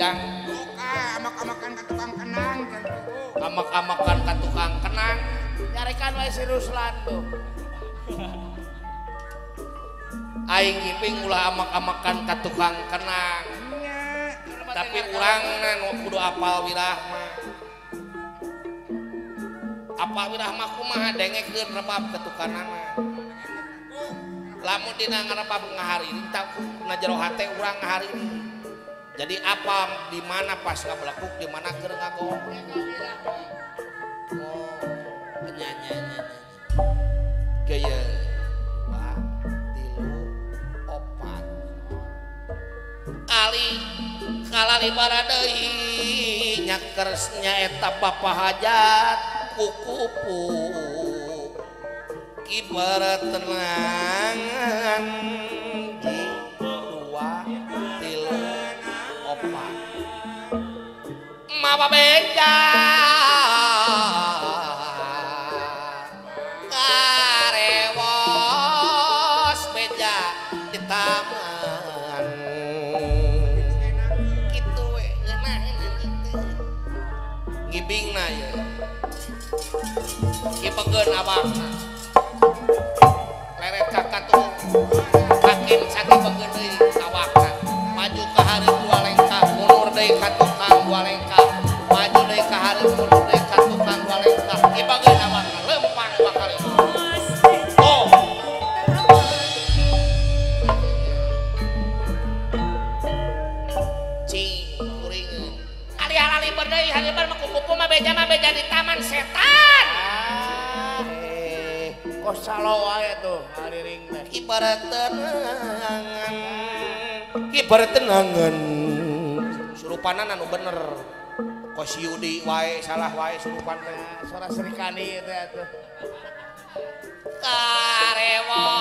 Jang? Buka amak-amakan ka tukang kenang. Amak-amakan ka tukang kenang. Nyarekan wae si Ruslan tuh. Aing ngibing ulah amak-amakan ka tukang kenang. Tapi urangna nu kudu apal wirahma. Apal wirahma kumaha dengekeun rebab ketukanana. Lamun dina ngarebab ngahariring tak na jero hate urang ngahariring. Jadi apa di mana pas ngabelekuk di mana keur ngagong. Oh, nya nya nya. Gaya 2 3 4. Ali kalali baradeui nyakersnya eta Bapak Hajat kukupu. Kibar tenangan 2 3 4. Mawa beja karewos beja di taman kitu we ngeunaheun kitu ngibingna ye kipegeun awakna leret kakak tuh hakim sakit begeun deui awakna maju ka hareup dua lengkah mundur deui ka tukang dua lengkah maju deui ka hareup mundur deui ka tukang dua lengkah kipegeun awakna lempang dua kali. Oh cing kuring alih-alih berdeui hariban mah kukupu mah beja di taman setan. Kos salo wae tuh hariring teh. Ibarat tenangan. Kibar tenangan. Surupanan anu bener. Kos Yudi wae salah wae surupan teh. Suara Srikandi teh atuh. Karewos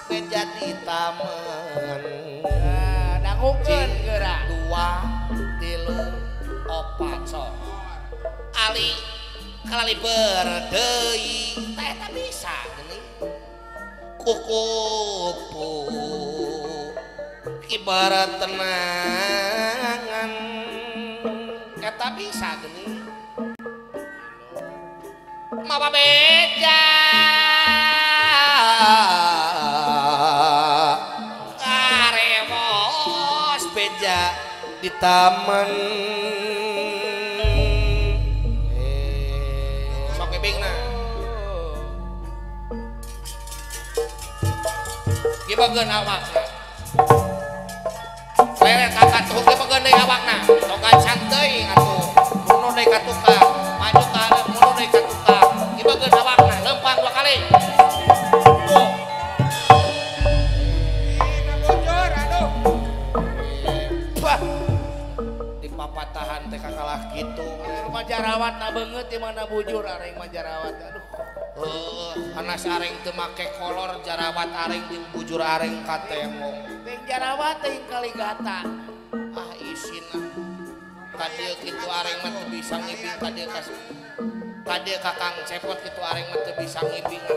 beja di taman. Dangukeun geura. 2 3 4 sok. Ali kalali berdeui teh eta bisa geuning kukupu ibarat tenangan eta bisa geuning mawa beja karewos beja di taman. Kibageun awakna. Leret kakak tuh kibageun deui awakna. Tong gancang teuing atuh. Mundur deui ka tukang, maju ka hareup mundur deui ka tukang. Kibageun awakna lempang dua kali. Oh. Bocor aduh. Wah. Di papatahan teh kakalah kitu. Rumah jarawat na beungeut di mana bujur areng mah jarawat aduh. Anas areng teu make kolor jarawat areng jeung bujur areng ka tembok. Teuing jarawat teuing kaligata. Ah isin ah. Ka dieu kitu areng mah teu bisa ngibing ka dieu ka dieu ka Kang Cepot kitu areng mah teu bisa ngibing.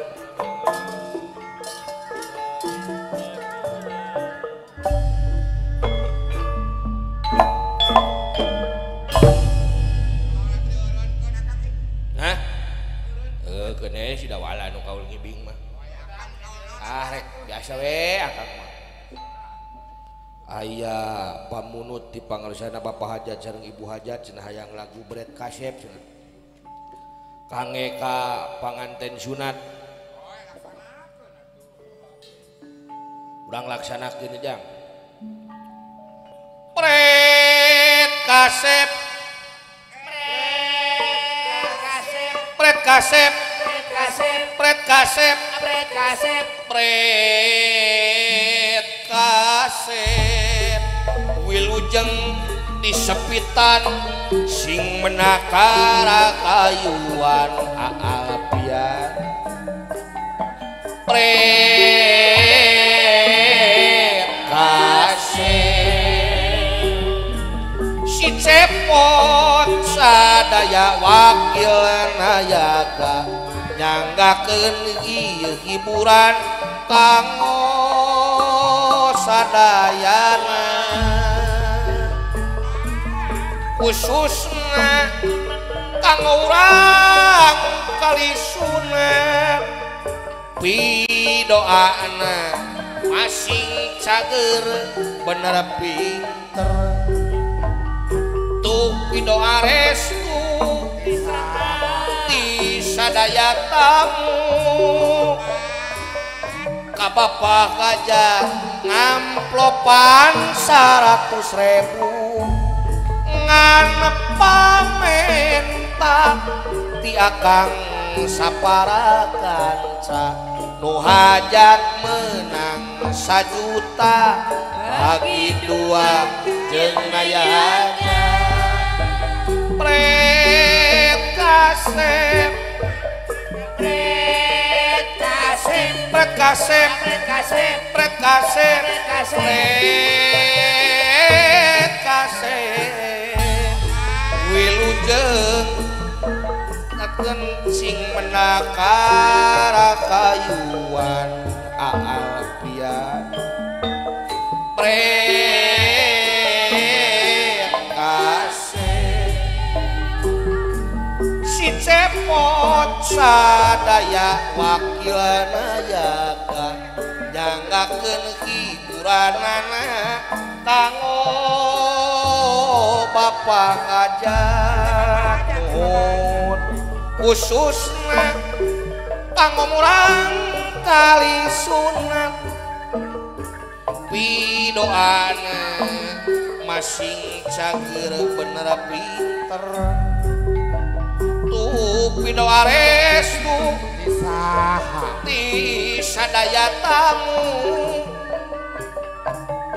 Hah? Kene si dawala nu kaul ngibing mah. Ah rek biasa we akang mah. Aya pamunut di pangalusana Bapak Hajat sareng Ibu Hajat cenah hayang lagu Bret Kasep cenah. Kange ka panganten sunat. Urang laksanakeun jang. Bret Kasep. Bret Kasep. Bret Kasep. Pret kasep, pret kasep, pret kasep. Wilujeng disepitan sing menakara kayuan aalapian. Pret kasep si Cepot sadaya wakil nayaga nyanggakeun ieu hiburan kanggo sadayana. Khususna kanggo urang kali sunat pidoana masing cager bener pinter tuh pidoa restu ti sadaya tamu ka Bapak Gajah ngamplopan 100.000 ngan pamenta ti akang sapara kanca nu hajat menang 1 juta bagi dua jeung nayaga pret kasep pret kasep pret kasep pret kasep pret kasep pret kasep wilujeng sing menakara kayuan aalpian pret kasep si cepot sadaya wakil nayaga nyanggakeun hiburanana kanggo Bapak Gajah nuhun khususna kanggo murang kali sunat pidoana masing cager bener pinter tuh pidoa restu ti sadaya tamu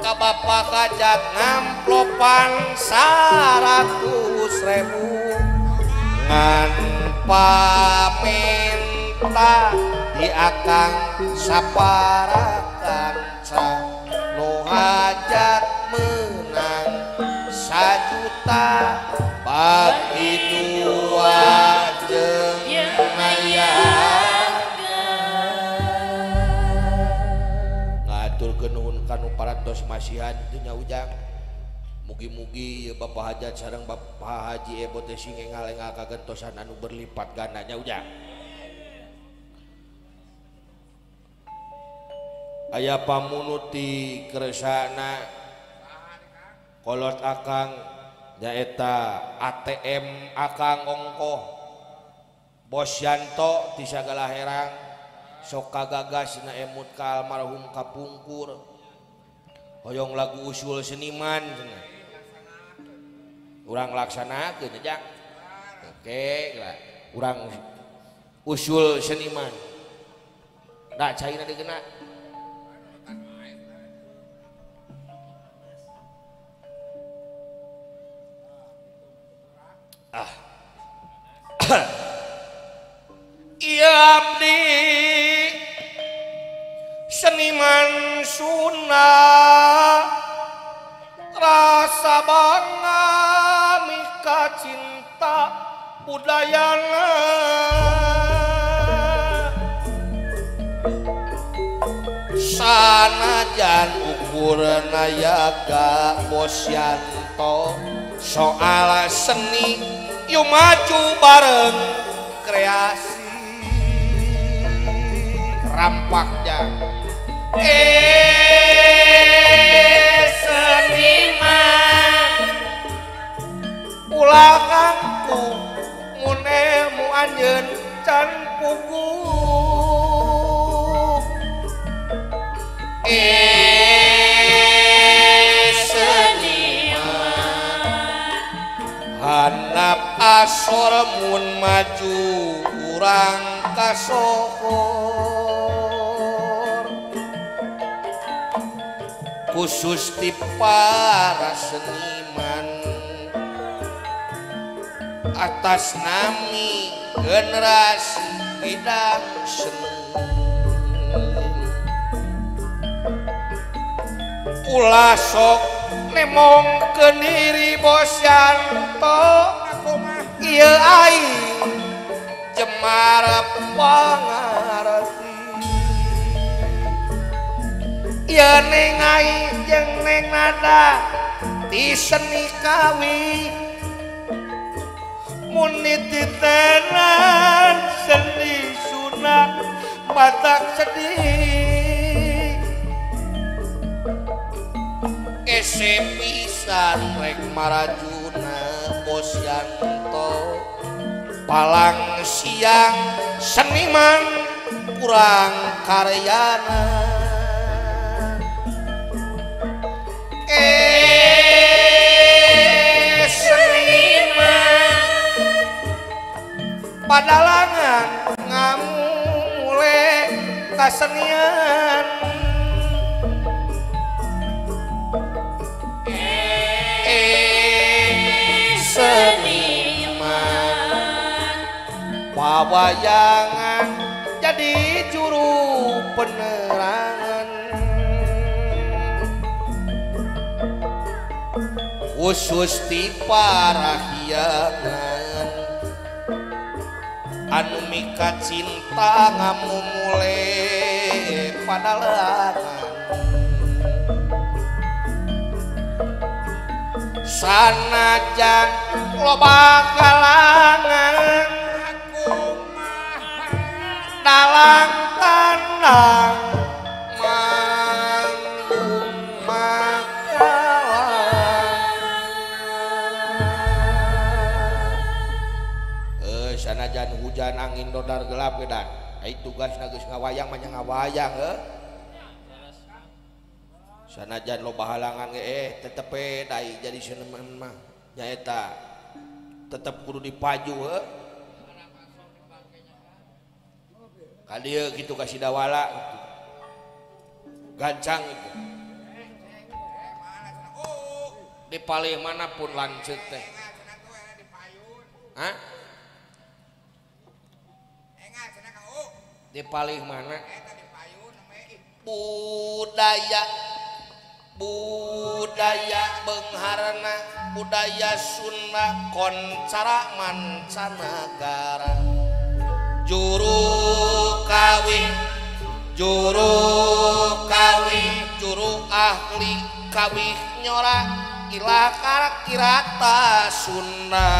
ka Bapak Gajah ngamplopan 100.000 ngan pamenta di akang sapara kanca nu hajat menang 1 juta bagi dua jeung nayaga. Ngaturkeun nuhun kanu parantos masihan teu nya Ujang. Mugi-mugi Bapak Hajat sareng Bapak Haji Ebo teh sing engal-engal kagentosan anu berlipat gandanya Ujang. Aya pamunuti keresana kolot akang nyaeta ATM akang ongkoh Bos Yanto ti sagala herang sok kagagas na emut ka almarhum kapungkur hoyong lagu usul seniman cenah. Urang laksanakeun nya Jang. Oke lah urang usul seniman da caina dikena ah. Ieu abdi seniman Sunda rasa bangga mika cinta budayana sanajan ukurna yaga Bos Yanto soal seni yuk maju bareng kreasi rampaknya seniman ulah kangku munemu anjeun can puguh seniman hanap asor mun maju urang kasohor khusus di para seniman atas nami generasi bidang seni ulah sok nemong kendiri Bos Yanto ieu aing jemara pangarti ieu neng aing jeung neng nada ti seni kawi Munititenan seni sunah matak sedih ese pisan rek marajuna Bos Yanto palang siang seniman kurang karyana seniman padalangan ngamule kasenian seniman pawayangan jadi juru penerangan khusus di parahyangan anu mika cinta ngamumule padalangan sanajan loba kalangan dalang tandang manggung makalang sanajan hujan angin dodar gelap gedan ai tugasna geus ngawayang mah ngawayang heuh sanajan loba halangan ge tetep we dai jadi seniman mah nyaeta tetep kudu dipaju heuh ka dieu kitu ka Sidawala gitu. Gancang itu di palih manapun lanceuk teh hah di palih mana budaya budaya beungharna budaya Sunda koncara mancanagara juru kawih juru ahli kawih nyora ilakar kirata Sunda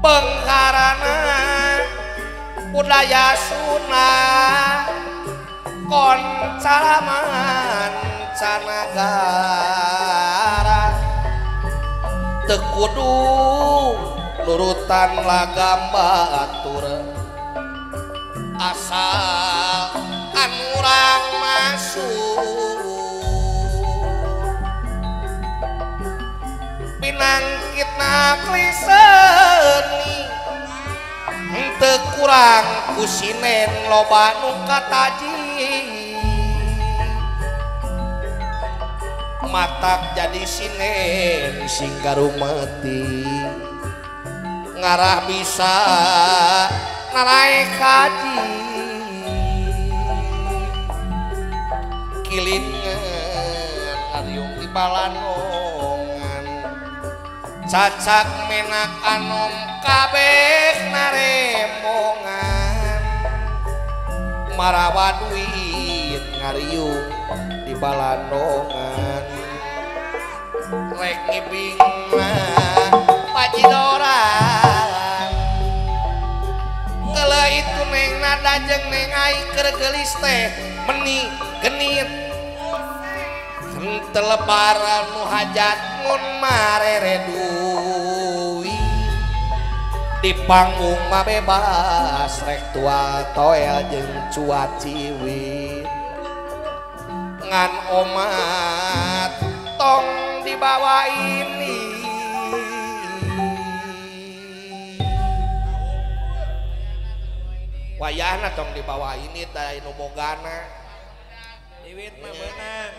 beungharna budaya Sunda koncara mancanagara teu kudu nurutan lagam batur asal anurang masuk pinangkit nakli seni henteu kurang kusinen loba nu kataji matak jadi sinen sing garumeti ngarah bisa narae kaji kilingan ngariung di balanongan cacak menak anom kabeh naremongan marawa duit ngariung di balanongan rek ngibing mah pajidoran kalau itu neng nada jeung neng ai keur geulis teh meni genit henteu lebaran nu hajat mun marere duit di panggung mah bebas rek tua toel jeung cuaciwit ngan omat tong dibawa ini wayahna tong dibawa ini teh nu bogana diwit mah beunang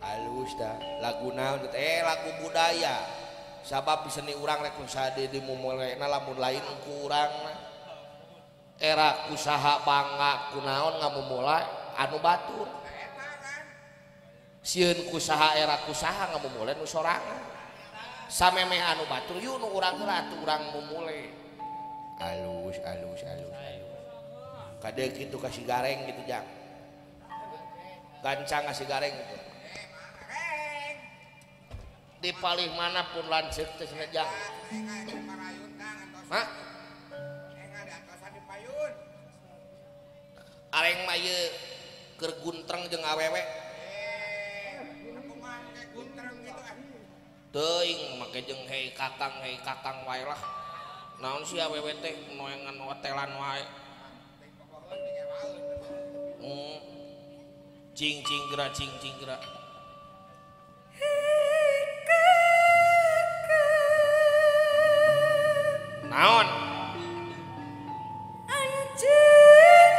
halus dah lagu naon teh lagu budaya sabab seni urang rek sade dimumulena lamun lain ku urangna era kusaha bangga kunaon ngamumula anu batur sieun kusaha era kusaha ngamumule nu sorangan samemeh anu batur yuk nu urang heula atuh urang mumule alus alus alus alus kade kitu kasih gareng gitu jang gancang kasih gareng gitu. Di palih mana pun lanceuk teh cenah jang. Hah? Areng mah ieu keur guntreng jeung awewe. Teuing make jeung hei kakang wae lah. Naon sih awewe teh noengan hotelan wae. Cing cing geura cing cing geura. Naon? Anjeun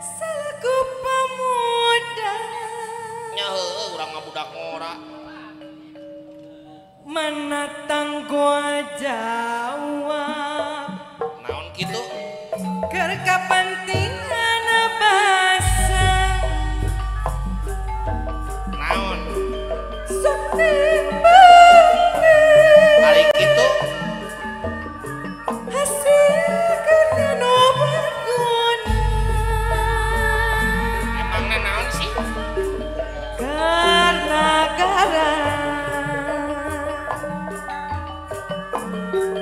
salaku pemuda. Nya heueuh urang mah budak ngora. Mana tanggung jawab? Naon kitu? Keur kapentingan basa. Naon? Sok timbang. Ari kitu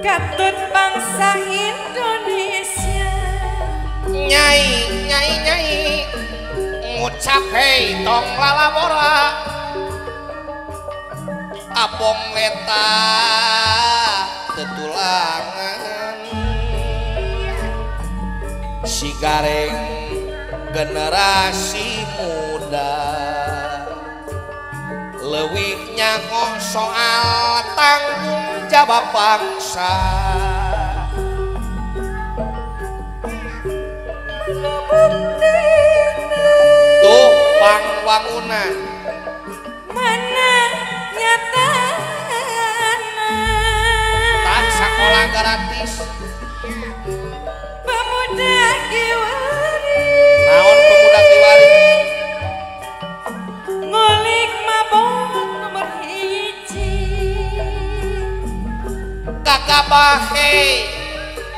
katut bangsa Indonesia. Nyai nyai nyai ngucap hei tong lalabora apong leta tetulangan si gareng generasi muda leuwih nyaho soal tanggung jawab bangsa. Tuh pangwangunan mana nyatana tak sekolah gratis pemuda kiwari. Naon pemuda kiwari? Ngulik mabok nomor hiji. Gagabah hei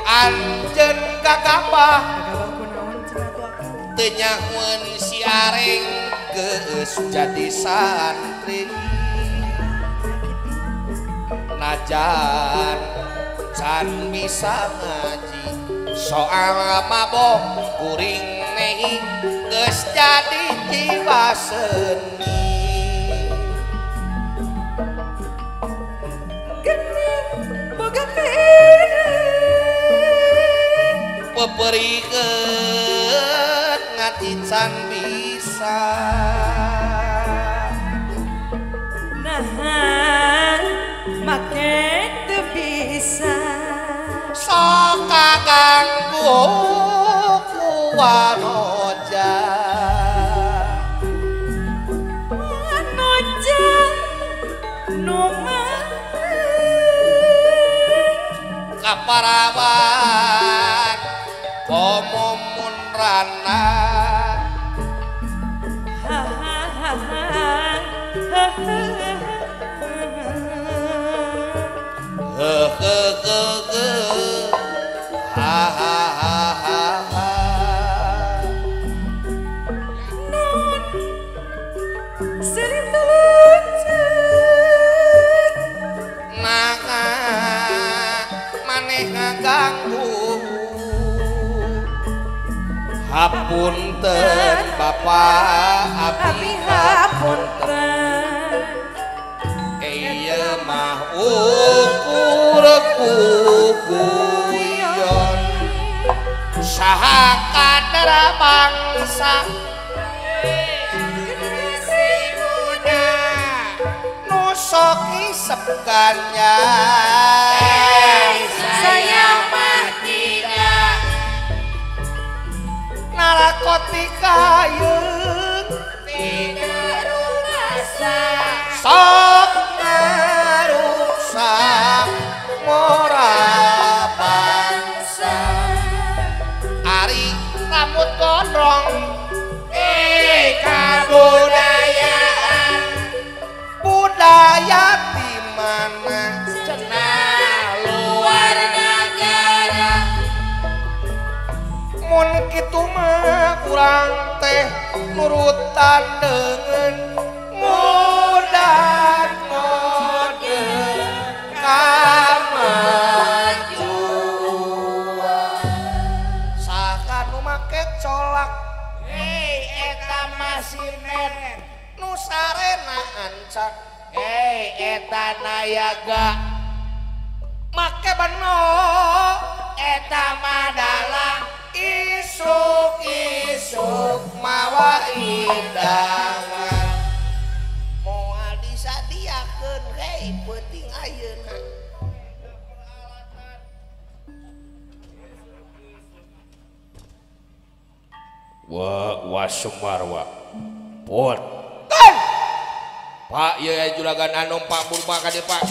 anjeun gagabah teu nyahoeun si areng geus jadi santri. Najan can bisa ngaji soal mabok kuring nehi geus jadi jiwa seni. Gening boga piring peperikeun ngati can bisa. Nah make teu bisa sok kaganggu ku wanoja. Wanoja nu mah kaparawan komo mun rana. Ha ha ha ha ha. He he he he ha ha ha ha ha. Naon sering lucu nah maneh ngaganggu. Hapunten Bapak abi hapunten. Ieu mah ukur kuguyon saha kadar bangsa generasi muda nu sok isep ganja. Saya mah tidak narkotika yeun tidak rasa sok ngarusak moral bangsa. Ari rambut gondrong kabudayaan budaya di mana cenah luar negara. Mun kitu mah urang teh nurutan deungeun muda modern. Etana ancak eta nayaga make beno eta madalah isuk-isuk mawa indangan moal disadiakeun hei peuting ayeuna. Wa wa Semar wa pot Pak ieu ya juragan anom Pak Burma ka dieu Pak.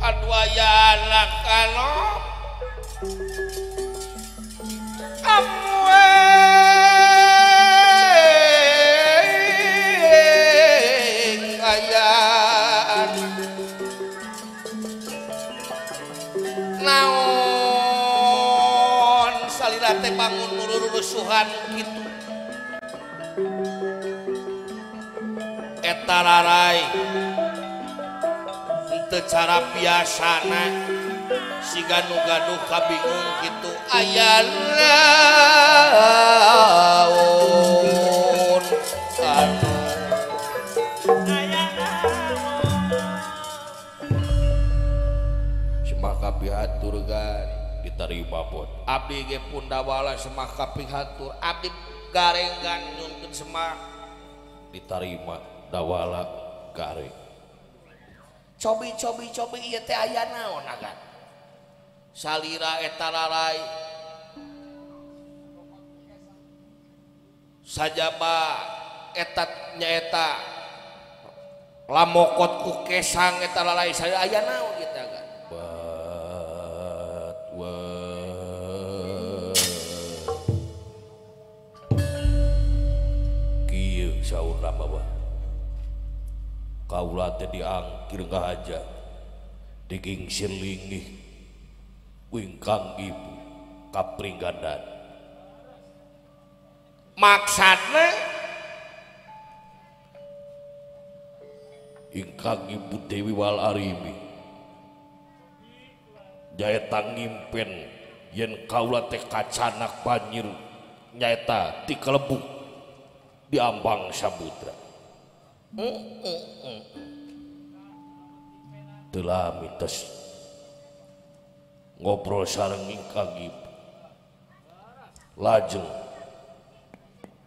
Aduh aya anak anom naon salira teh bangun nururusuhan kitu eta rarai henteu cara biasana siga nu gaduh kabingung kitu aya naon anu semaka pihatur gan diterima pot abdi ge pundawala semaka pihatur abdi garenggan nyunkeun semak diterima dawala gareng cobi cobi cobi ieu teh aya naon agan salira eta rarai sajaba eta nyaeta lamokot ku kesang eta rarai salira aya naon ieu teh agan. Kieu saur Rama kaula teh diangkir ngahaja digingsir lingih wingkang ibu kapringgadan maksudna ingkang ibu Dewi Wal Arimi nyaeta ngimpen yen kaula teh kacanak banjir nyaeta tikelebuk di ambang samudra. Teu lami tos ngobrol sareng ingkang ibu lajeng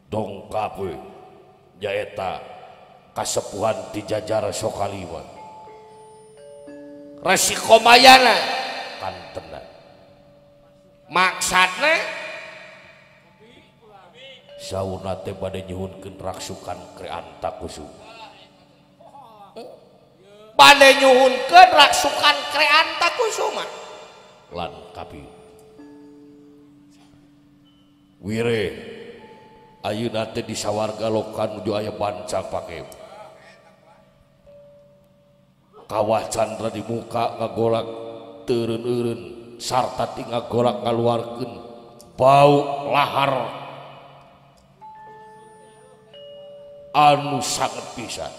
dongkap we nyaeta kasepuhan ti jajar Sokalima Resi Komayana kantenan maksudna saurna teh bade nyuhunkeun raksukan Kreanta Kusuma bade nyuhunkeun raksukan Kreanta Kusuma lan kapi wire ayeuna teh di sawarga loka nuju aya bancang pake kawah candra di muka ngagolak teureun-eureun sarta ti ngagolak ngaluarkeun bau lahar anu sanget pisan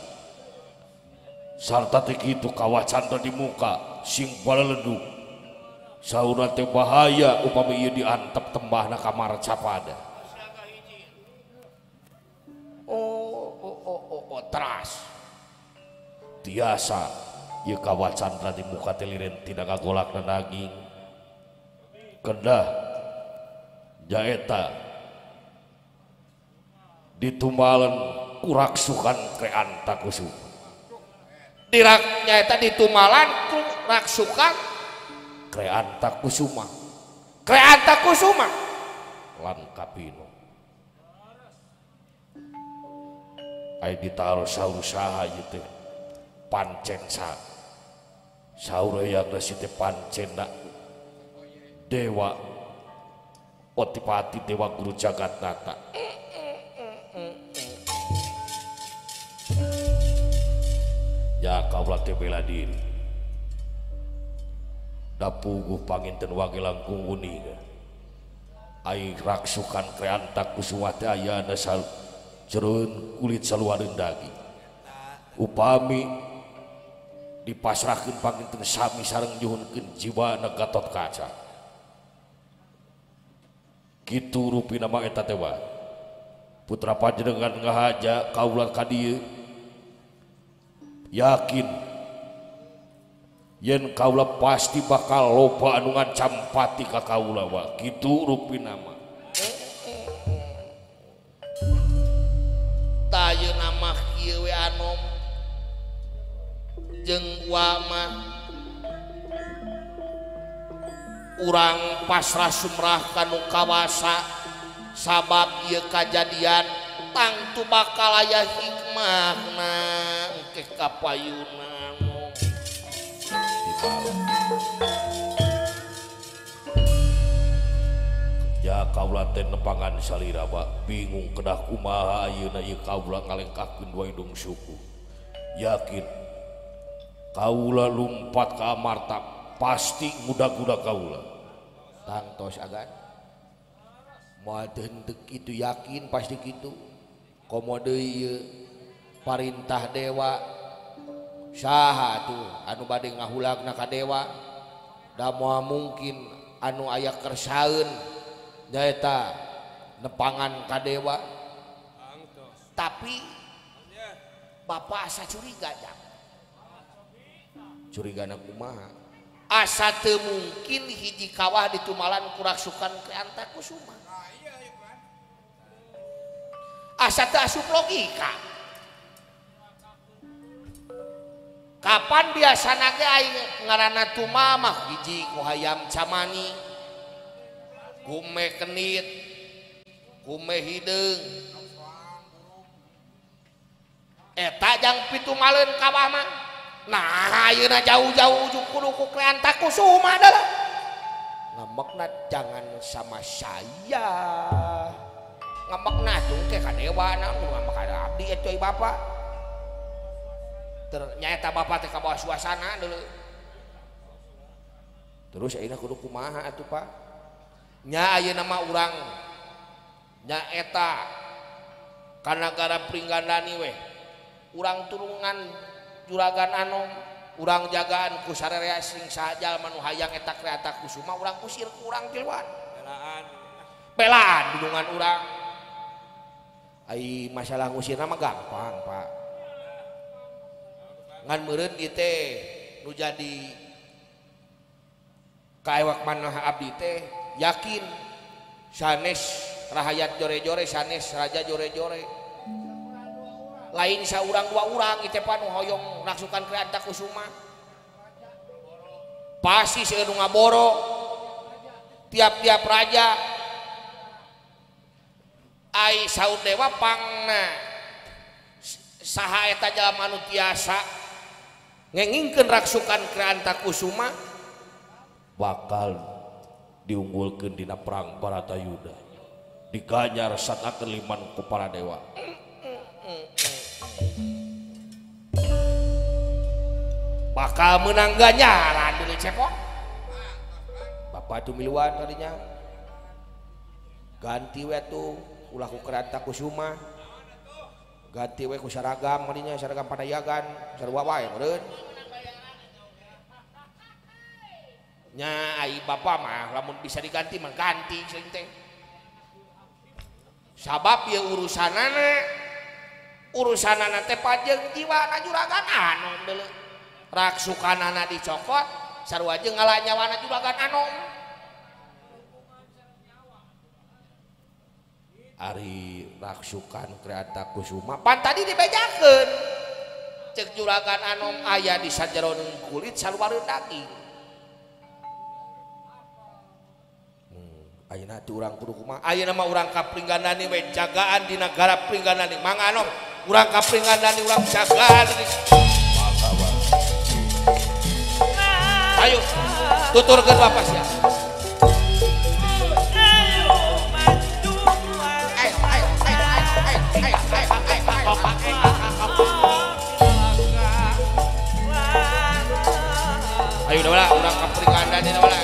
sarta teh kitu kawah candra di muka sing baleledug saurna teh bahaya upami ieu diantep tembahna ka marcapada. Oh oh oh oh, oh teras tiasa ieu kawah candra di muka teh liren tina kagolakna daging kedah nyaeta ditumbalan kuraksukan Kreanta Kusuma dirak nyaeta ditumalan ku raksukan Kreanta Kusuma Kreanta Kusuma lan kapino ai ditaruh saur saha ieu teh pancen sa saur hayang resi teh pancen dewa Otipati Dewa Guru Jagatnata. Ya kaula teh bela diri da puguh panginten wage langkung uninga Ai raksukan Kreanta Kusuma teh ayana jeroeun kulit saluareun daging. Upami dipasrahkeun panginten sami sareng nyuhunkeun jiwana Gatot Kaca. Kitu rupina mah eta teh wa. Putra panjenengan ngahaja kaula ka dieu. Yakin yen kaula pasti bakal loba anu ngancam pati ka kaula wa. Kitu rupina mah. Tah ayeuna mah kieu we anom jeung wa mah urang pasrah sumrah kanu kawasa sabab ieu kajadian tangtu bakal aya hikmahna engke kapayuna. Ya kaula teh nepangan salira Pak, bingung kedah kumaha ayeuna ieu kaula ngalengkahkeun dua hidung suku. Yakin kaula lumpat ka Amarta pasti ngudag-gudag kaula. Tangtos agan. Moal teu henteu kitu yakin pasti kitu. Komo deui ieu parintah dewa saha tuh anu bade ngahulagna ka dewa da moal mungkin anu aya kersaeun nyaeta nepangan ka dewa. Tapi bapak asa curiga jang. Curigana kumaha? Asa teu mungkin hiji kawah ditumalan ku raksukan Kreanta Kusuma. Asa teu asup logika. Kapan biasana ge aing ngaranna tumal mah hiji ku hayam camani, kume kenit, kume hideung. Eta jang pitumaleun kawah mah. Nah ayeuna jauh-jauh kudu ku Kreanta Kusuma adalah. Ngamekna jangan sama saya. Ngamekna tuh ke ka dewa naon ngamek ka abdi eta euy bapak. Nyaeta bapak teh kabawa suasana dulu. Terus ayeuna kudu kumaha atuh Pak? Nya ayeuna mah urang nyaeta ka nagara Pringgandani weh. Urang turungan juragan anom, urang jagaan ku sararea sing saha jalma nu hayang eta Kreanta Kusuma urang usir ku urang tiluan. Belaan. Belaan dunungan urang. Ai masalah ngusirna mah gampang Pak. Ngan meureun ieu teh nu jadi kaewak manah abdi teh yakin sanes rahayat jore-jore sanes raja jore-jore lain saurang dua urang ieu teh panu hoyong raksukan Kreanta Kusuma pasti seueur nu ngaboro tiap-tiap raja ai saur dewa pangna saha eta jalma nu tiasa ngengingkeun raksukan Kreanta Kusuma bakal diunggulkeun dina perang Baratayuda diganyar satakeun liman ku para dewa. Bakal menang ganjaran deui cepok. Bapak tuh miluan tadinya ganti we tuh ulah ku Kreanta Kusuma ganti we ku seragam tadinya seragam panayagan sarua wae meureun. Nya ai bapak mah lamun bisa diganti mah ganti seuing teh. Sabab ieu urusanana teh pajeung jiwana juragan anom deuleu. Raksukanana dicokot sarua jeung ngala nyawana juragan anom. Ari raksukan Kreanta Kusuma pan tadi dibejakeun cek juragan anom aya di sajeroning kulit saluareun daging. Ayeuna teh urang kudu kumaha? Ayeuna mah urang ka Pringgandani we jagaan di nagara Pringgandani. Mangga anom urang ka Pringgandani urang jagaan. Ayo tuturkeun bapak sia. Ayo udah lah urang ka Pringgandani udah lah.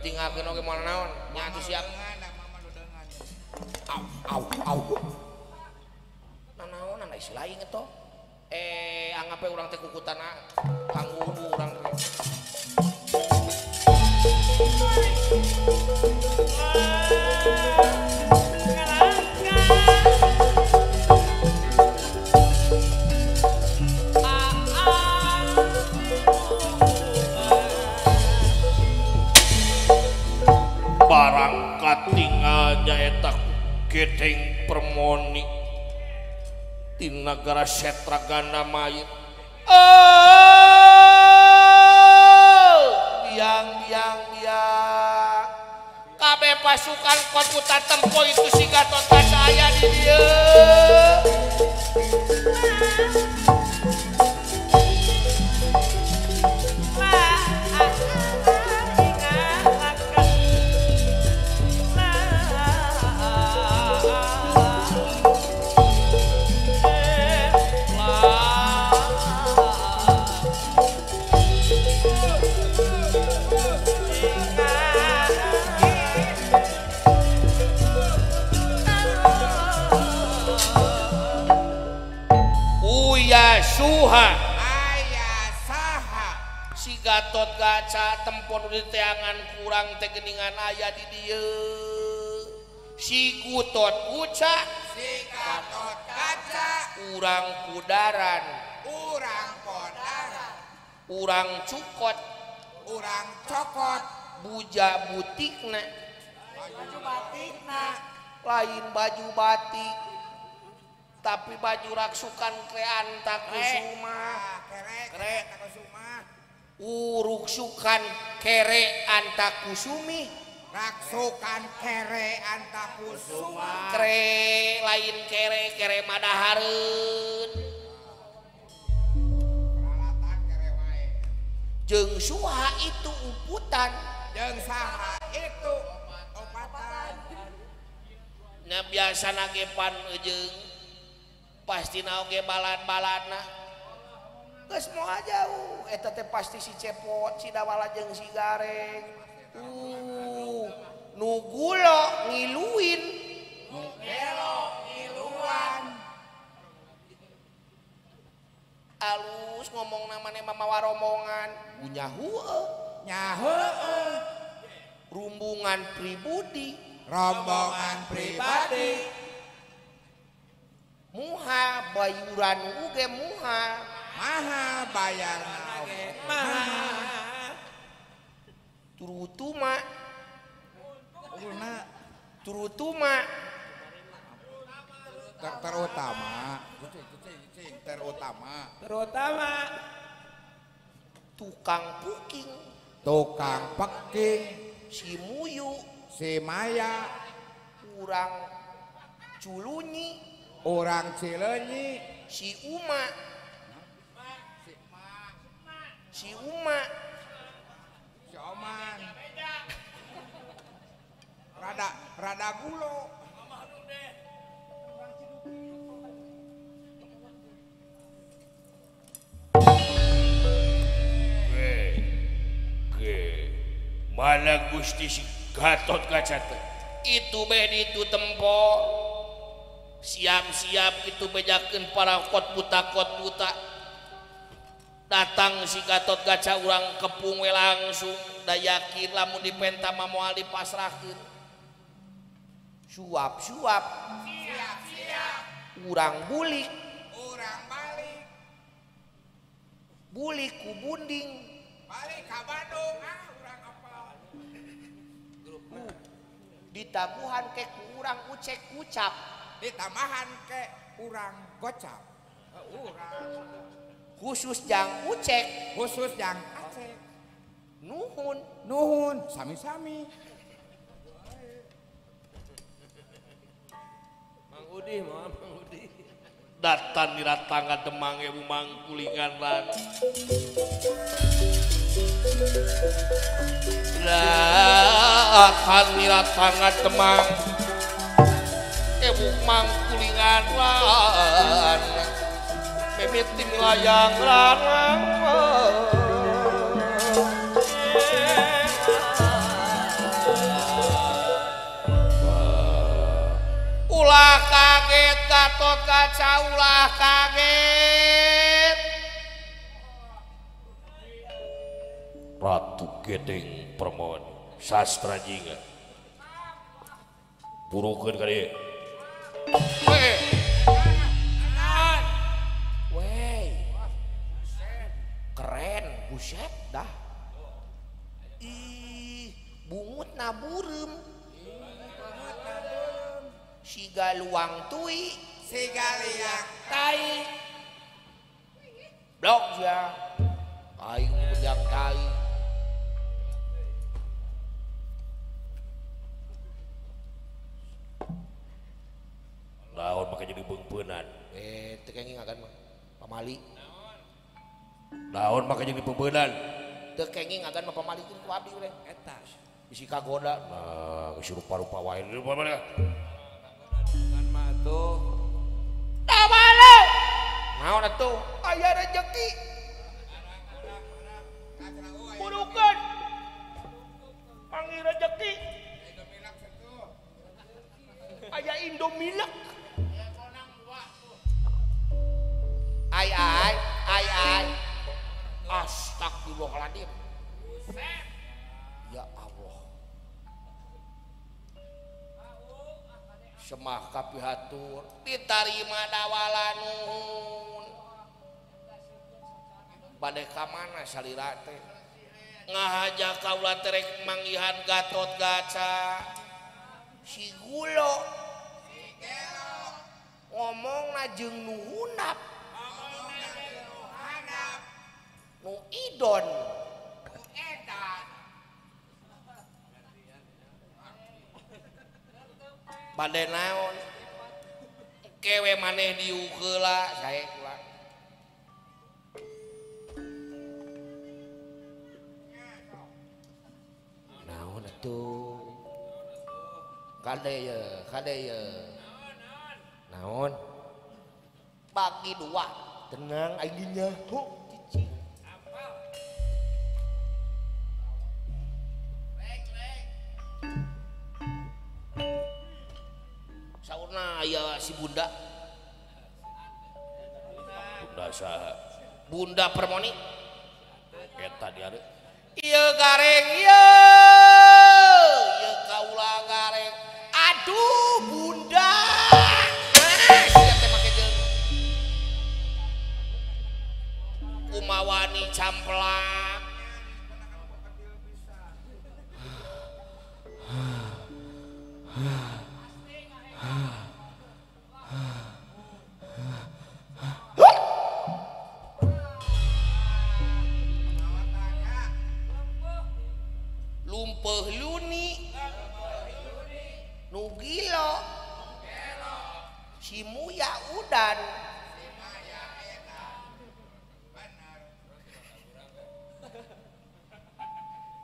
Ditinggalkeun oge moal naon nya atuh siap. Au au au. Nanaonan da isi lain eta. Anggap we urang teh kukutana kanggo urang teh. Barang katingal nyaeta gedeng permoni di negara Setra Gandamaya. Oh, biang biang biang. Kabeh pasukan komputer tempo itu si Gatot Kaca aya di dieu. Suha aya saha si Gatot Kaca tempo nu diteangan kurang teh geuningan aya di dieu si Gatot Kaca si Gatot Kaca urang kudaran urang podaran urang cukot urang cokot buja butikna baju batikna lain baju batik tapi baju raksukan kreanta kusuma kere kusuma uruksukan kere antakusumi raksukan kere antakusuma kere lain kere kere madahareun peralatan kere wae jeung suha itu uputan jeung saha itu opatan nya biasana ge pan jeung pasti naoge balan-balanna geus moal jauh eta teh pasti si Cepot si Dawala jeung si Gareng nu gulo ngiluin nu gelo ngiluan alus ngomong namanya mamawa rombongan nyahueuh nyahueuh rumbungan pribudi rombongan pribadi muha bayuran uge muha maha bayarna oge maha turutuma ulna turutuma terutama terutama terutama tukang puking tukang peking si Muyu si Maya urang Culunyi orang Cileunyi si Uma si Uma si Oman rada rada gulo ge mana Gusti si Gatot Kaca teh itu beh itu tempo siap-siap itu bejakeun para kot buta datang si Gatot Kaca urang kepung we langsung da yakin lamun dipenta mah moal dipasrahkeun suap-suap siap-siap urang bulik urang balik bulik ku bunding balik ka Bandung ah urang apal ditabuhan ke ku urang ucek ucap ditambahan ke urang gocap urang khusus jang ucek khusus jang acek nuhun nuhun sami-sami Mang Udi mau Mang Udi datan diratangga Demang ibu mangkulingan lan datan diratangga Demang ebuk mangkulingan lan mimiti milayang lanang. kaget Gatot Kaca ulah kaget. Ratu Gedeng Permoni sastra jingga burukeun ka dieu. Wey. Keren, buset dah. Ih, bungut na bureum. Siga luang tui, siga liang tai. Blok ya. Aing bejang tai. Naon make jadi beungpeunan? Teu kenging agan mah. Pamali. Naon make jadi beungpeunan? Teu kenging agan mah pamalikeun ku abdi we. Eta bisi kagoda. Nah, geus rupa-rupa wae. Rupa mana? Kan mah atuh. Tawale. Naon atuh? Aya rejeki. Burukeun. Panggil rejeki. Aya Indomilk. Ai ai ai ai. Astagfirullahaladzim. Ya Allah. Semah kapihatur ditarima dawala nuhun. Bade ka mana salira teh? Ngahaja kaula teh rek manggihan Gatot Kaca. Si Gulo. Si Gelo. Ngomongna jeung nu hunap. Nu idon. Nu edan. Bade naon? Kewe maneh diuk heula sae kula. Naon atuh? Kade ye, kade ye. Naon? Bagi dua. Tenang aing nyaho. Cicing. Saurna aya si Bunda. Bunda saha? Bunda Permoni. Eta diare. Ieu gareng ieu. Ieu kaula gareng. Aduh Bunda. Nah, sia teh make jeung kumawani camplak. Lumpeuh luni nu gilo si Muya udan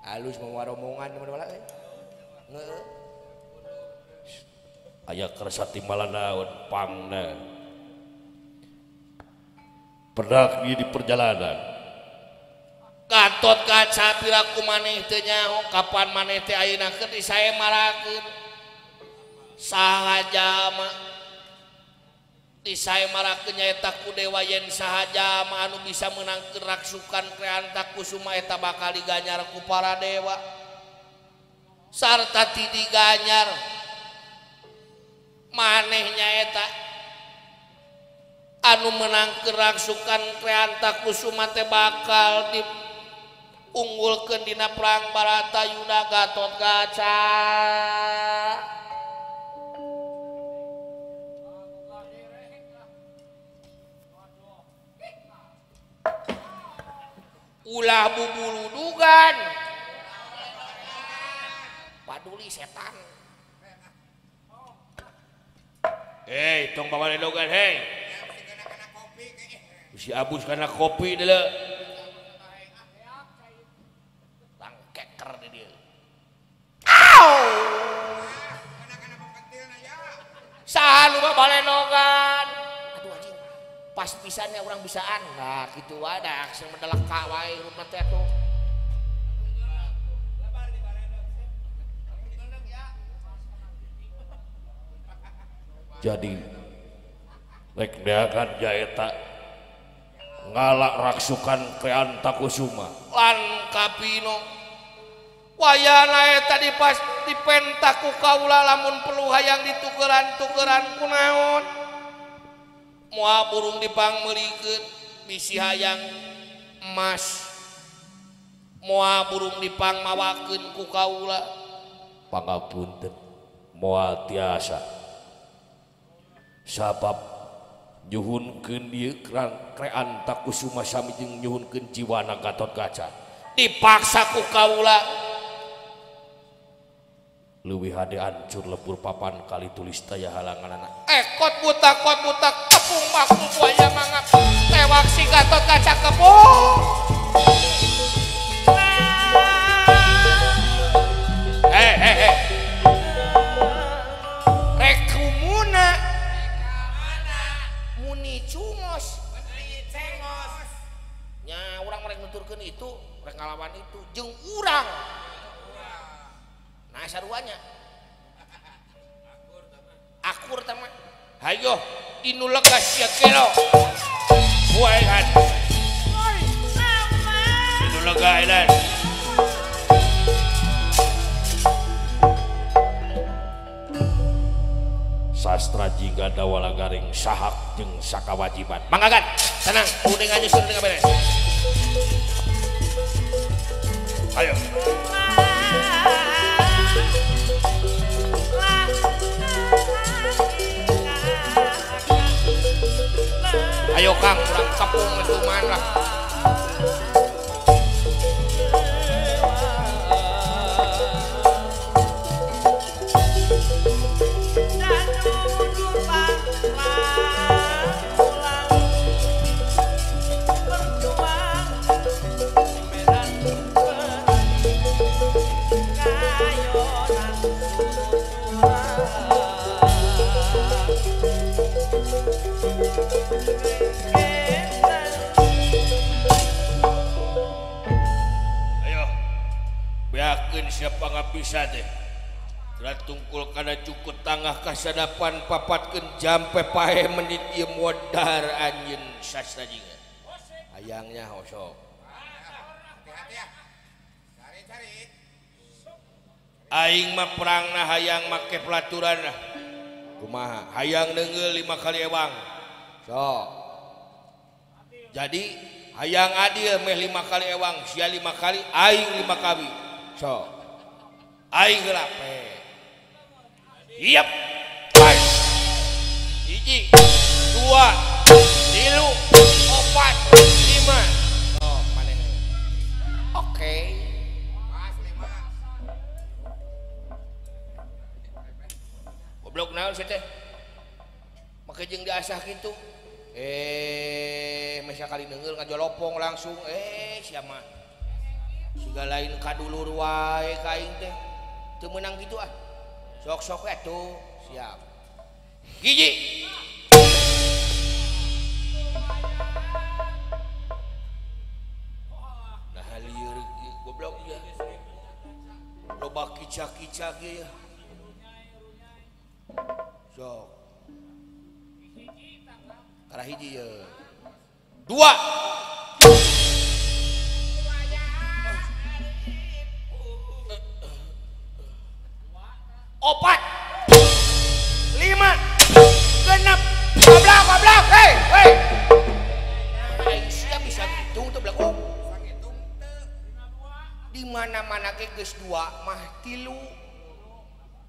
halus mau rombongan teman-teman heeh. Aya kersa timbalan naon pangna pedak di perjalanan. Gatot Kaca piraku maneh teu nyaho kapan maneh teh ayeuna keur disaemarakeun. Saha jalma disaemarakeun nyaeta ku dewa yen saha jalma anu bisa meunangkeun raksukan Kreanta Kusuma eta bakal diganyar ku para dewa. Sarta ti diganyar maneh nyaeta anu meunangkeun raksukan Kreanta Kusuma teh bakal di unggulkeun dina perang Baratayuda Gatot Kaca. Ulah bubuludugan. Paduli setan. Hei, tong bawa ledogan hei. Si abus kana kopi deuleu. Langkeker di dieu. Au! Saha nu balenogan? Aduh anjing. Pas pisannya urang bisaan. Nah, kitu wae da sing mendeleka wae rumah teh atuh. Jadi Rek neangan nyaeta ngalak raksukan Kreantakusuma lan Kapino. Wayana eta dipentak ku kaula lamun perlu hayang ditukeran-tukeran kunaon. Moal burung dipangmeulikeun bisi hayang emas. Moal burung dipangmawakeun ku kaula. Pangapunten moal tiasa. Sabab nyuhunkeun ieu Kreantakusuma sami jeung nyuhunkeun jiwana Gatotkaca. Dipaksa ku kaula. Leuwih hade hancur lebur papan kali tulis taya halanganana. Kot buta kepung baku buaya mangap tewak si Gatotkaca kepung. Hei. Rekumuna muni cungos cengos. Nya urang rek nuturkeun itu, rek ngalawan itu jeung urang. Nah saruanya akur tama. Hayo inu legas ya kelo buaihan inu lega edan. Sastra jingga dawala garing sahak jeung sakawajiban. Manggagan tenang kuning aja suruh dengan beres. Ayo. Ayo Kang, kurang kepung ngetuman lah. Siapa ngabisa deh tungkul kana cukut tangah kasadapan papatkeun jampe pae menit ieu modar anjeun sastra jingga hayangnya osok aing mah perangna hayang make pelaturan lah kumaha hayang neungeul 5 kali ewang sok jadi hayang adil meh 5 kali ewang sia 5 kali aing 5 kali sok aing heula pe siap 1 2 3 4 5 oh maneh oke goblok naon sih teh make jeung diasah kitu meh sakali neungeul ngajolopong langsung sia mah siga lain kadulur wae ka aing teh teu meunang kitu ah sok-sok atuh siap hiji nah lieur goblok ya loba kicak-kicak ya sok karena hiji ya 2 4 5 6 goblok goblok hei hei aing sia bisa ngitung teu belakang di mana-mana ge geus 2 mah 3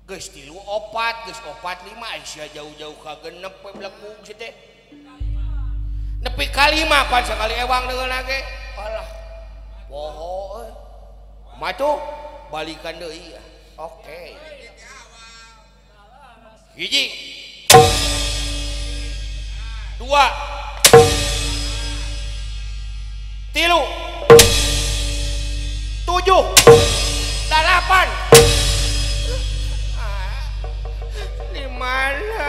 geus 3 4 geus 4 5 aing sia jauh-jauh ka genep we belakang si teh nepi ka 5 pan sakali ewang deungeunna ge alah poho euy mah tuh balikan deui oke 1 2 3 7 8 di mana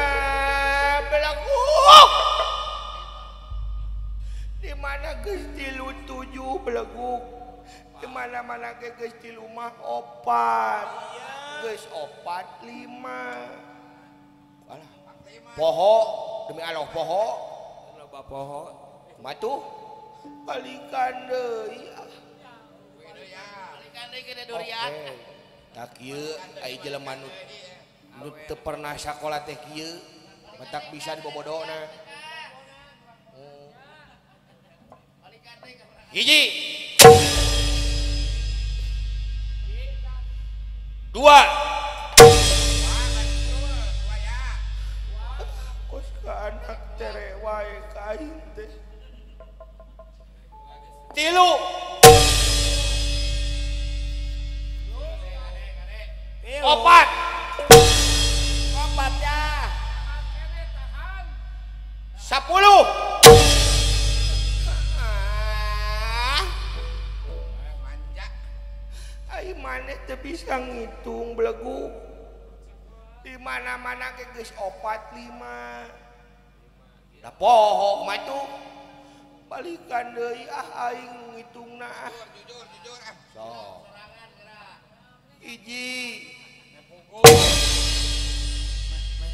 belagu di mana geus 3 7 belagu di mana-mana ge geus 3 mah 4 geus 4 5 alah poho Demi Allah poho. Loba poho. Matuh balikan deui. Balikan deui ke durian. Tah kieu ai jelema nu teu pernah sakola teh kieu, matak bisa dibobodona. Hiji. Dua. Kos ka anak tere wae ka aing teh. Tilu. Opat. Opat ya. 10. Ai maneh teu bisa ngitung belegu. Di mana-mana ge geus 4 5. Da poho mah tuh. Balikan deui ah aing ngitungna ah. Jujur jujur ah. Sok. Hiji. Meh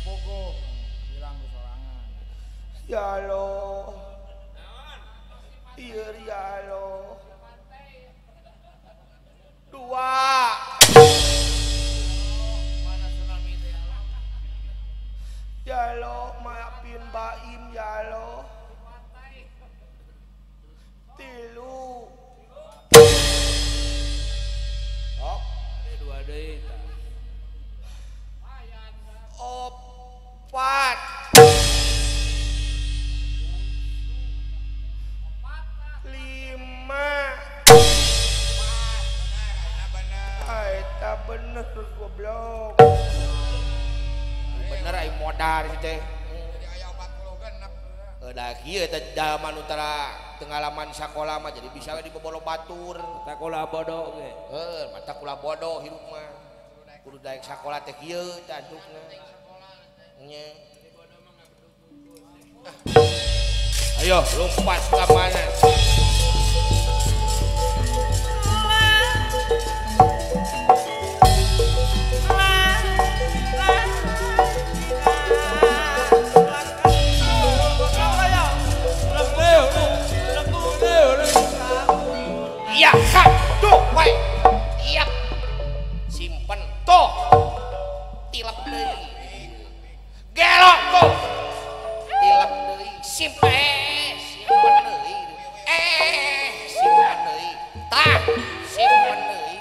pogo bilang ke sorangan. Ya Allah. Iya ya Allah. Dua. Ya Allah, maafin Baim ya Allah. Tilu. Oh, dua deui. 4. 5. Eta bener goblok. Bener ai modar si teh. Jadi aya 40 genep. Da kieu teh zaman utara pengalaman sakola mah jadi bisa we dibobolo batur. Mata kula bodoh ge. Heuh, mata kula bodoh hirup mah. Kudu daek sakola teh kieu teh andukna. Nya. Ayo lompat ka mana? Iya, tuh, wae. Iya. Simpen tuh. Tilep deui. Gelok tuh. Tilep deui. Simpen, simpen deui. Simpen deui. Tah, simpen deui.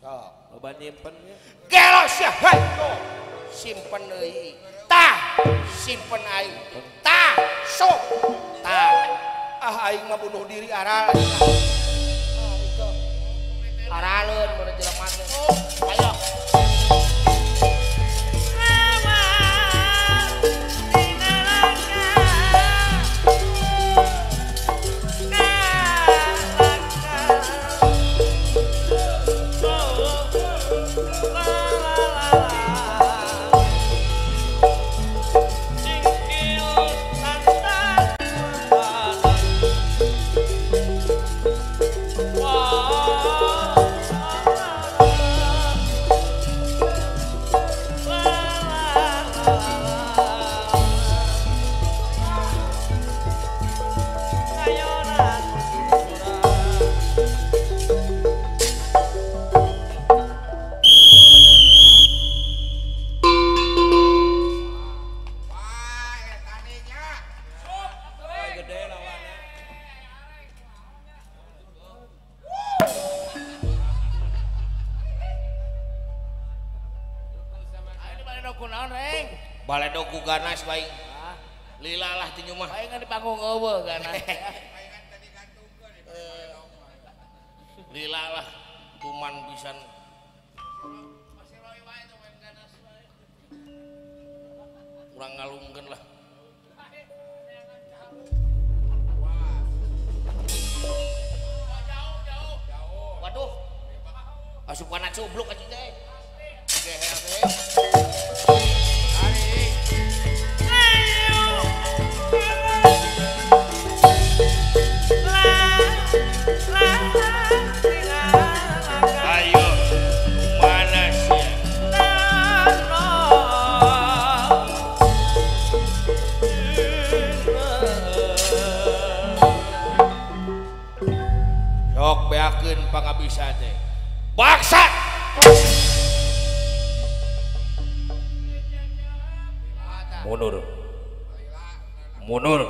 Sok, loba nyimpen nya. Gelok sia, hei tuh. Simpen deui. Tah, simpen aing. Tah, sok. Tah. Ah aing mah bunuh diri aral. Araleun mun jelema teh. Ayo. Baledog ku ganas baik. Lila lah tinju mah. Palingan di panggung eueuh ganas. Lila lah kuman pisan. Urang ngalungkeun lah. Waduh. Asup kana cubluk anjing teh. Geher teh. Ayo, mana sih? Mundur. Mundur.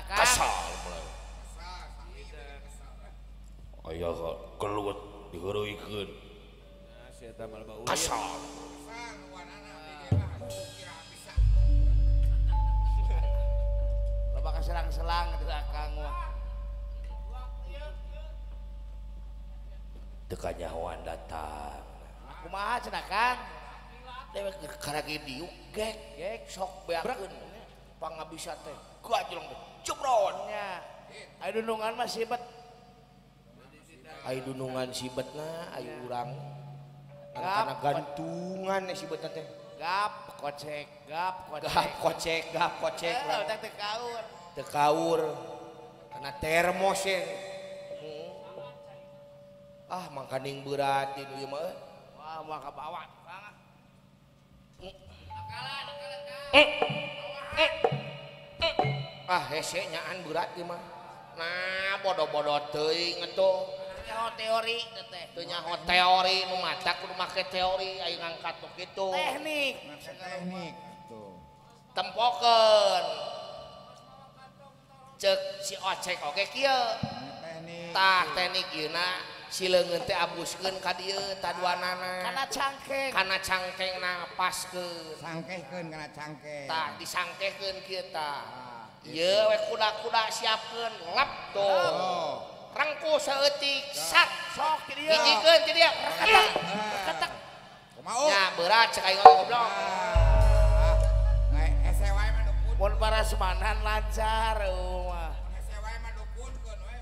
Kesal mulai. Aya keluut diheureuykeun. Kesal. Loba kaselang-selang di akang mah. Teu kanyahoan datang. Kumaha cenah Kang? Dewek karage diuk gek gek sok beakeun pangabisa teh gajlong teh jebrot nya. Aya dunungan mah sibet. Aya dunungan sibetna aya urang kana gantungan sibetna teh. Gap kocek, gap kocek. Gap kocek, gap kocek. Heuh teh teu kaur. Teu kaur. Kana termos ye. Ah mangkaning berat di ieu mah. Wah, moal kabawa. Ah hese nyaan berat ieu mah. Nah, bodoh-bodoh teuing atuh. Nyaho teori teh. Teu nyaho teori nu matak kudu make teori aya ngangkat nu kitu. Teknik, teknik atuh. Tempokeun. Ceuk si Ocek oge kieu. Teknik. Tah teknik ieu na si leungeun teh abuskeun ka dieu taduanana. Kana cangkeng. Kana cangkengna paskeun. Sangkehkeun kana cangkeng. Tah disangkehkeun kieu tah. Ieu we kuda-kuda siapkeun lep tuh. Oh. Rengkuh saeutik sat sok ti dieu. Hijikeun ti dieu reketek. Reketek. Kumaha? Nya berat cek aing goblok. Ah. Hese wae mah dukun. Mun parasmanan lancar eueuh mah. Hese wae mah dukunkeun we.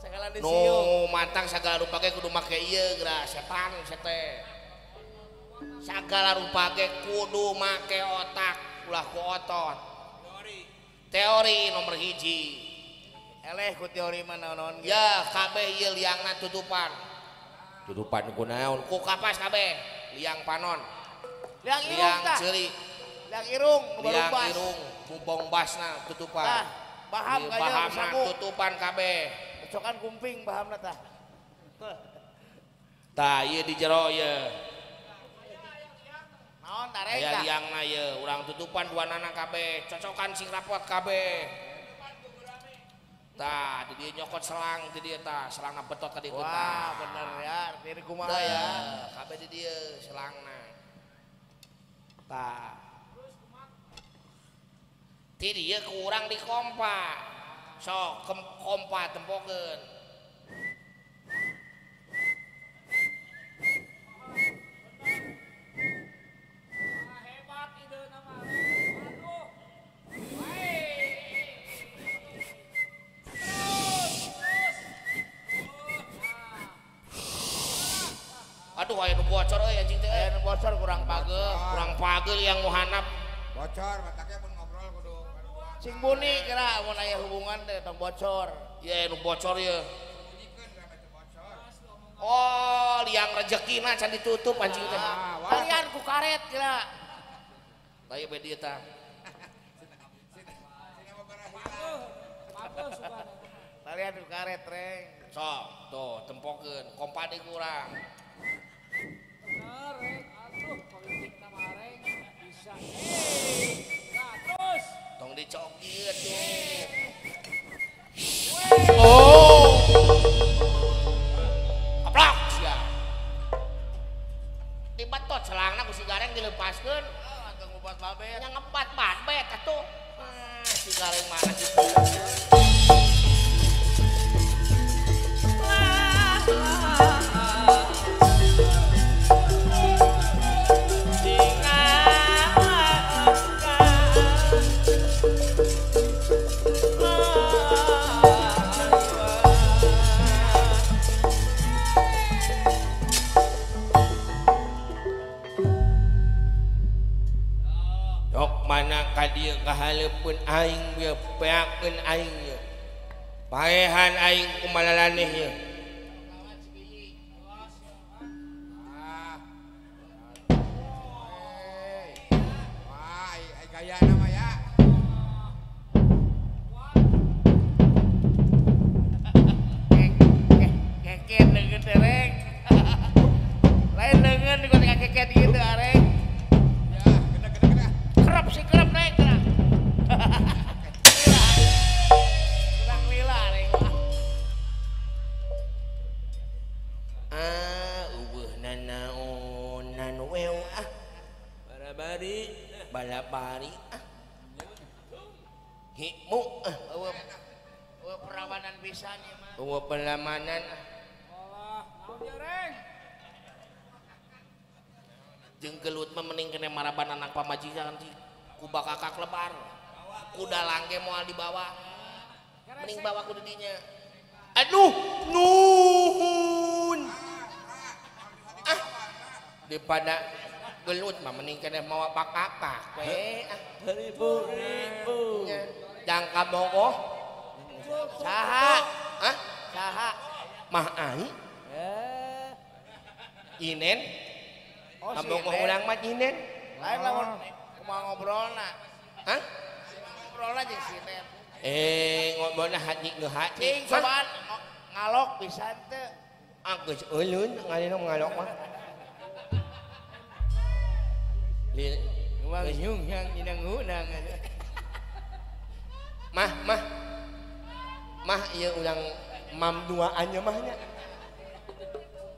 Sagala Nu disiuk. mantang sagala rupa ge kudu make ieu geura setan sete. Sagala rupa ge kudu make otak ulah ku otot. Teori nomor hiji. Eleh ku teori mah naon-naon ge. Ya kabeh ieu liangna tutupan. Tutupan ku naon? Ku kapas kabeh, liang panon. Liang irung liang tah. ceuri. Liang irung nu Liang barumbas. irung ku bongbasna tutupan. Tah, baham Ieu kaya bahamna sagu. tutupan kabeh. Cocokan kumping bahamna tah. Tah ieu di jero ieu. Naon tareng Aya tah? liangna ieu, urang tutupan duanana kabeh, cocokan sing rapot kabeh. Tah, di dieu nyokot selang di dieu tah, selangna betot ka dieu Wah, tah. bener ya, diri kumaha Tah ya. kabeh di dieu selangna. Tah. Ti dieu ku urang di kompa. Sok kompa tempokeun. Aduh aya nu bocor euy anjing teh. Aya nu bocor kurang pageuh. Kurang pageuh yang nu hanap. Bocor bataknya mun ngobrol kudu. Sing buni kira mun aya hubungan teh tong bocor. Ye nu bocor ye. Bunyikeun kana teu bocor. Oh, liang rezekina can ditutup anjing teh. Ah, wah. Kalian ku karet kira. Tah ieu be dieu tah. Kalian ku karet reng. Sok, tuh tempokeun, kompa deui ku urang. Tong dicokieun tuh. Oh. Kaplok sia. Dibetot selangna ku si Gareng dilepaskeun. Oh, atuh ngubat babet. Nya ngebat babet atuh. Ah, si Gareng mana sih? Sok mana ka dieu kahaleupeun aing ieu, peakeun aing ieu. Paehan aing ku malalaneh ieu. Wah, ai gayana mah ya. Keket leungeun teh reng. Lain leungeun di keket gitu areng. Bari balabari ah. Hikmu ah. Eueuh perawanan pisan ieu mah. Eueuh perlamanan ah. Olah, naon ieu reng? Jeung gelut mah mending kene maraban anak pamajikan di ku bakakak lebar. Kuda langge moal dibawa. Mending bawa ku didinya. Aduh, nuhun. Ah, daripada gelut mah mending kene mawa bakakak we ah. Ribu-ribu. Jangka bogoh. Saha? Hah? Saha? Mah aing. Eh. Inen. Oh, si Kabogoh Inen. urang mah inen. Lain lamun kumaha ngobrolna. Hah? Ngobrolna jeung si Inen. Eh, ngobrolna haji geus haji. Cing cobaan ngalok pisan teu. Ah, geus euleun ngalino ngalok mah. Wang nyung yang inang-unang. Mah, mah. Mah ieu urang mam duaan nya mah nya.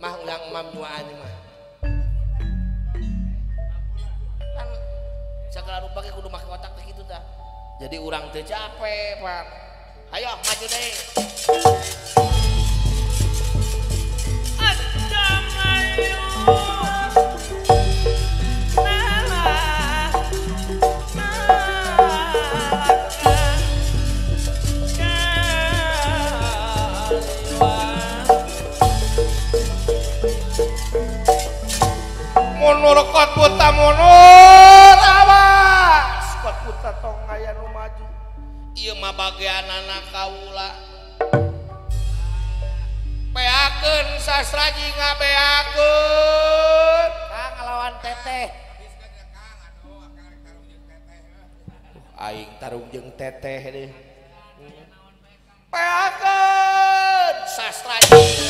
Mah urang mam duaan nya mah. Kan segala rupa ge kudu make otak teh kitu tah. Jadi urang teu capek, Pak. Ayo maju deui. Mundur kot puta mundur awas kot puta tong aya nu maju. Ieu mah bagianana kaula. Beakeun sastraji ngabeakeun. Kang ngalawan teteh. Aing tarung jeung teteh deh. Beakeun sastraji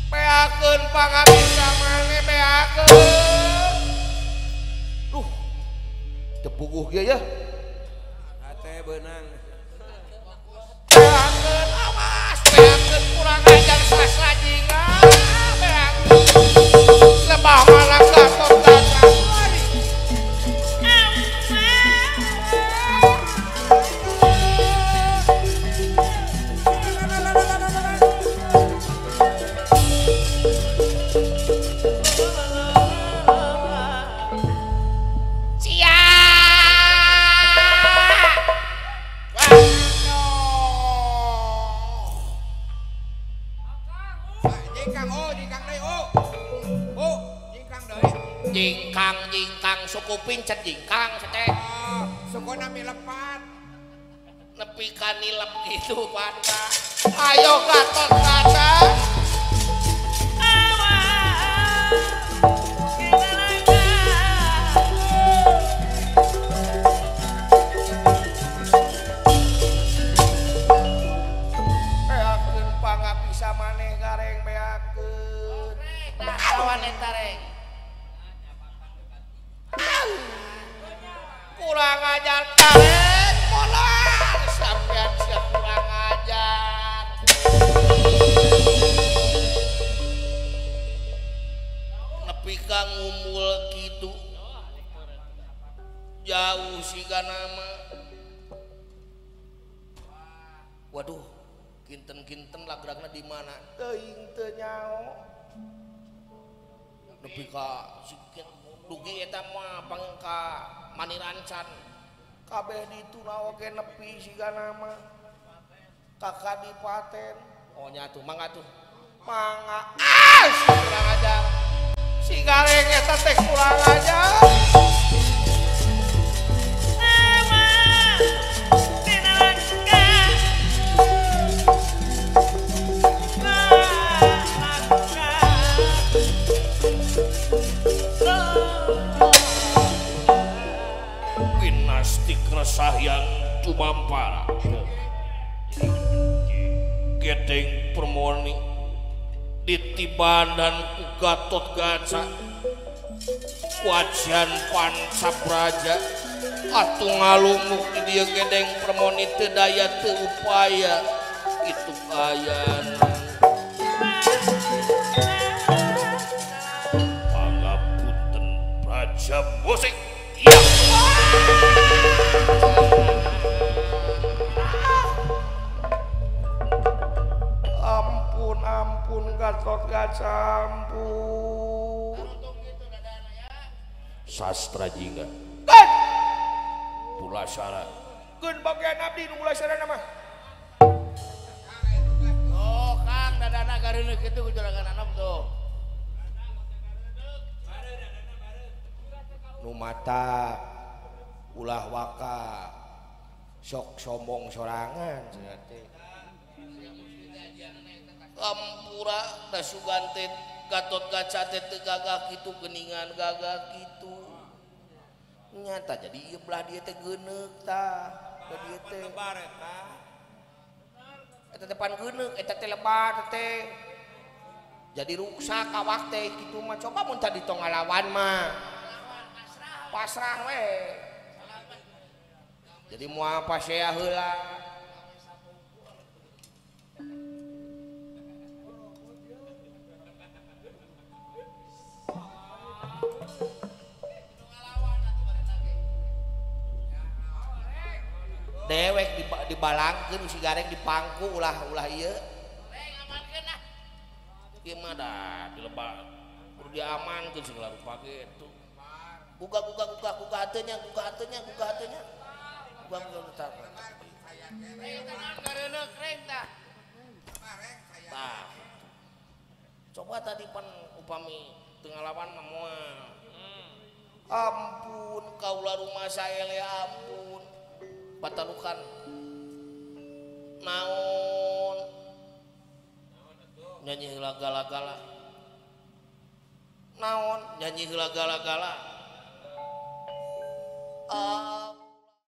beakeun pangabisa maneh beakeun. Duh. Teu puguh ge ya. Hate beunang. Beakeun awas, beakeun kurang ajar sastrajinga. Beakeun. Lebah mana Gatot Kaca. Jingkang jingkang suku pincet jingkang sete. Oh, suku nami lepat. Nepi ka nilep gitu panta. Ayo Gatot Kaca. Beakeun pangabisa maneh gareng beakeun. Tah lawan eta reng. Kurang ajar karen molar sampean siap kurang ajar. Nepi ka ngumul kitu. Jauh siga nama. Waduh, kinten-kinten lagragna di mana? Teuing teu nyaho. Nepi ka dugi eta mah pangka manirancan. Kabeh dituna oge nepi siga nama. Ka kadipaten. Oh nya atuh mangga tuh. Mangga. Ah, si kurang ajar. Si gareng eta teh kurang ajar. Pinastik resah yang cumampara. Gedeng Permoni ditiban dan ku Gatot Kaca wajan Pancabraja atuh ngalumuk di dieu Gedeng Permoni teu daya teu upaya kitu ayana. Pangapunten Praja. Semusik. Ampun ampun Gatot Kaca ampun. Sastra jingga. Kan Pulasara. Keun bagian abdi nu Pulasara mah. Oh, Kang dadana gareuneuh kitu ku juragan anom tuh. Nu mata ulah waka sok sombong sorangan cenah teh. Ampura da sugan teh Gatot Kaca teh teu gagah kitu geuningan gagah kitu. Nyata jadi ieu belah dieu teh geuneuk tah. Belah dieu teh lebar eta. Eta teh pan geuneuk, eta teh lebar teh. Jadi ruksak awak teh kitu mah coba mun tadi tong ngalawan mah. Pasrah we. Jadi moal pasea heula. Dewek dibalangkeun si Gareng dipangku ulah-ulah ieu. Reng amankeun lah. Ieu mah da dilebar. Kudu diamankeun segala rupa ge tuh. Buka buka buka buka hateunya, buka hateunya, buka hateunya. Buka buka buka. Reng reng tah. Tah. Coba tadi pan upami teu ngalawan mah moal. Ampun kaula rumah saya le ampun. Patarukan naon nyanyi heula gala-gala naon nyanyi heula gala-gala